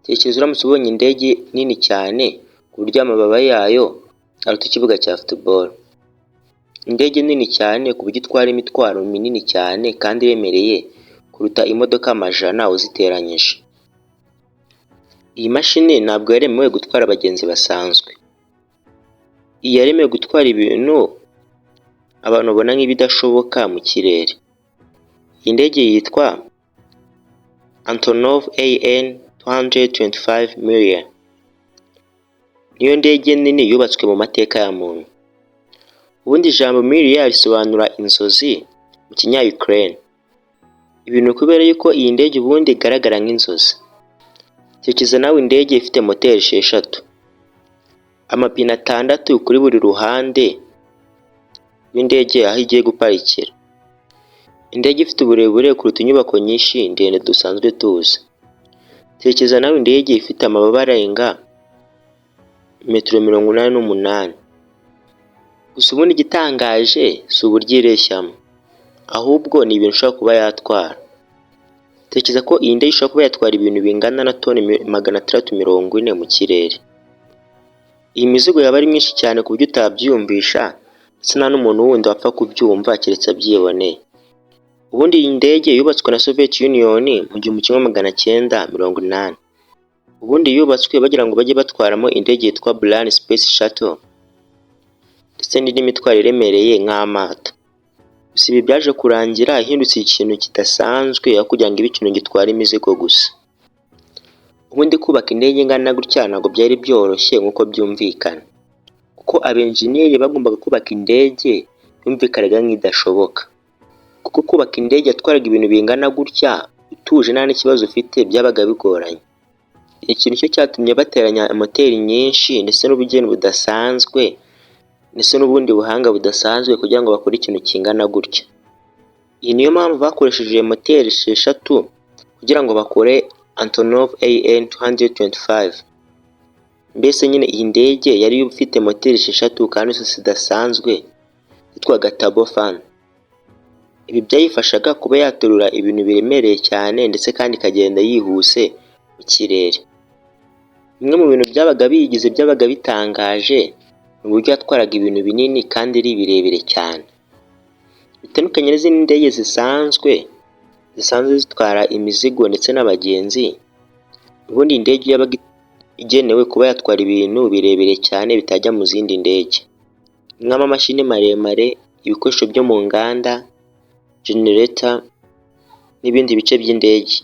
Tekereza uramutse ubonye indege nini cyane ku buryo amababa yayo aruta ikibuga cya football. Indege nini cyane ku buryo itwara imitwaro minini cyane kandi iremereye kuruta imodoka amajana uziteranyije. Iyi mashini ntabwo yaremewe gutwara abagenzi basanzwe. Iyi yaremewe gutwara ibintu abantu babona nk'ibidashoboka mu kirere. Iyi ndege yitwa Antonov AN 225 Mriya. Niyo ndege nini yubatswe mu mateka ya muntu. Ubundi ijambo Mriya risobanura inzozi mu kinya Ukraine. Ibintu kubera yuko iyi ndege ubundi igaragara nk'inzozi. Tekereza nawe indege ifite moteri 6, amapine 6 kuri buri ruhande rw'indege aho igiye guparikira. Indege ifite uburebure kuruta inyubako nyinshi ndende dusanzwe tuzi. Tekereza nawe indege ifite amababa arenga metero 88. Gusa ubundi igitangaje si uburyo ireshyamo, ahubwo ni ibintu ishobora kuba yatwara. Tekereza ko iyi ndege ishobora kuba yatwara ibintu bingana na toni 640 mu kirere. Iyi mizigo yaba ari myinshi cyane ku buryo utabyiyumvisha, ndetse nta n'umuntu wundi wapfa kubyumva keretse abyiboneye. Ubundi iyi ndege yubatswe na Soviet Union mu 1980. Ubundi yubatswe bagira ngo bajye batwaramo indege yitwa Buran Space Shuttle ndetse n'indi mitwaro iremereye nk'amato. Gusa ibi byaje kurangira ihindutse ikintu kidasanzwe aho kugira ngo ibe ikintu gitwara imizigo gusa. Ubundi kubaka indege ingana gutya ntabwo byari byoroshye nk'uko byumvikana, kuko abenjeniyeri bagombaga kubaka indege yumvikanaga nk'idashoboka, kuko kubaka indege yatwaraga ibintu bingana gutya utuje nta n'ikibazo ufite byabaga bigoranye. Iki nicyo cyatumye bateranya moteri nyinshi ndetse n'ubugeni budasanzwe ndetse n'ubundi buhanga budasanzwe kugira ngo bakore ikintu kingana gutya. Iyi niyo mpamvu bakoresheje moteri 6 kugira ngo bakore Antonov AN 225. Mbese nyine iyi ndege yari ifite moteri 6 kandi zose zidasanzwe, yitwaga turbofan. Ibi byayifashaga kuba yaterura ibintu biremereye cyane ndetse kandi ikagenda yihuse mu kirere. Bimwe mu bintu byabaga biyigize byabaga bitangaje ni uburyo yatwaraga ibintu binini kandi ari birebire cyane. Bitandukanye n'izindi ndege zisanzwe zitwara imizigo ndetse n'abagenzi, ubundi indege yabaga igenewe kuba yatwara ibintu birebire cyane bitajya mu zindi ndege, nk'amamashini maremare, ibikoresho byo mu nganda, generator n'ibindi bice by'indege.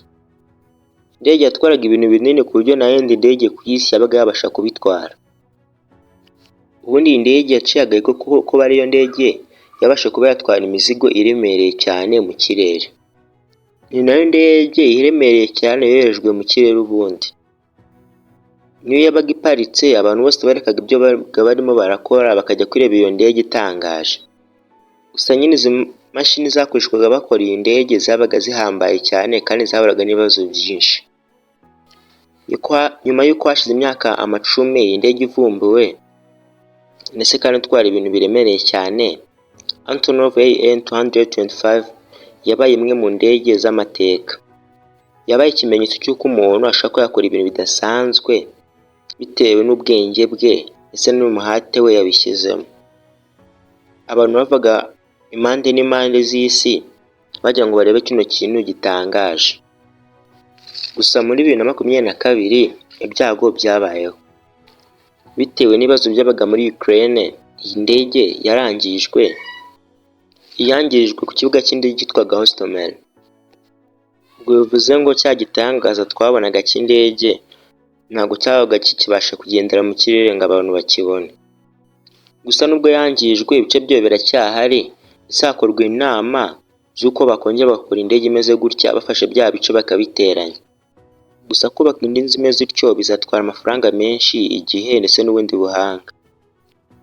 Indege yatwaraga ibintu binini ku buryo nta yindi ndege ku isi yabaga yabasha kubitwara. Ubundi iyi ndege yaciye agahigo kuba ariyo ndege yabasha kuba yatwara imizigo iremereye cyane mu kirere. Ni nayo ndege iremereye cyane yoherejwe mu kirere ubundi. Niyo yabaga iparitse, abantu bose barekaga ibyo babaga barimo barakora bakajya kureba iyo ndege itangaje. Gusa nyine izi mashini zakoreshwaga bakora iyi ndege zabaga zihambaye cyane kandi zahuraga n'ibibazo byinshi. Nyuma y'uko hashize imyaka amacumi iyi ndege ivumbuwe ndetse kandi itwara ibintu biremereye cyane, Antonov AN 225 yabaye imwe mu ndege z'amateka. Yabaye ikimenyetso cy'uko umuntu ashobora kuba yakora ibintu bidasanzwe bitewe n'ubwenge bwe ndetse n'umuhate we yabishyizemo. Abantu bavaga impande n'impande z'isi bagira ngo barebe kino kintu gitangaje. Gusa muri 2022 ibyago byabayeho bitewe n'ibibazo byabaga muri Ukraine. Iyi ndege yarangijwe, yangirijwe ku kibuga cy'indege cyitwaga Hostomel. Ubwo bivuze ngo cya gitangaza twabonaga cy'indege ntabwo cyabaga kikibasha kugendera mu kirere ngo abantu bakibone. Gusa nubwo yangijwe, ibice byayo biracyahari, ndetse hakorwa inama z'uko bakongera bagakora indege imeze gutya bafashe bya bice bakabiteranya. Gusa kubaka indi nzu imeze ityo bizatwara amafaranga menshi, igihe ndetse n'ubundi buhanga.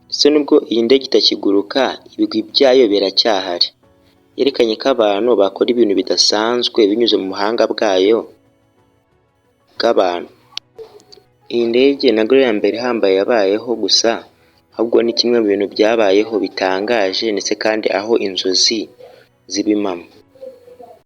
Ndetse nubwo iyi ndege itakiguruka, ibigwi byayo biracyahari. Yerekanye ko abantu bakora ibintu bidasanzwe binyuze mu buhanga bwayo bw'abantu. Iyi ndege ntabwo ari iya mbere ihambaye yabayeho gusa, ahubwo ni kimwe mu bintu byabayeho bitangaje ndetse kandi aho inzozi ziba impamo.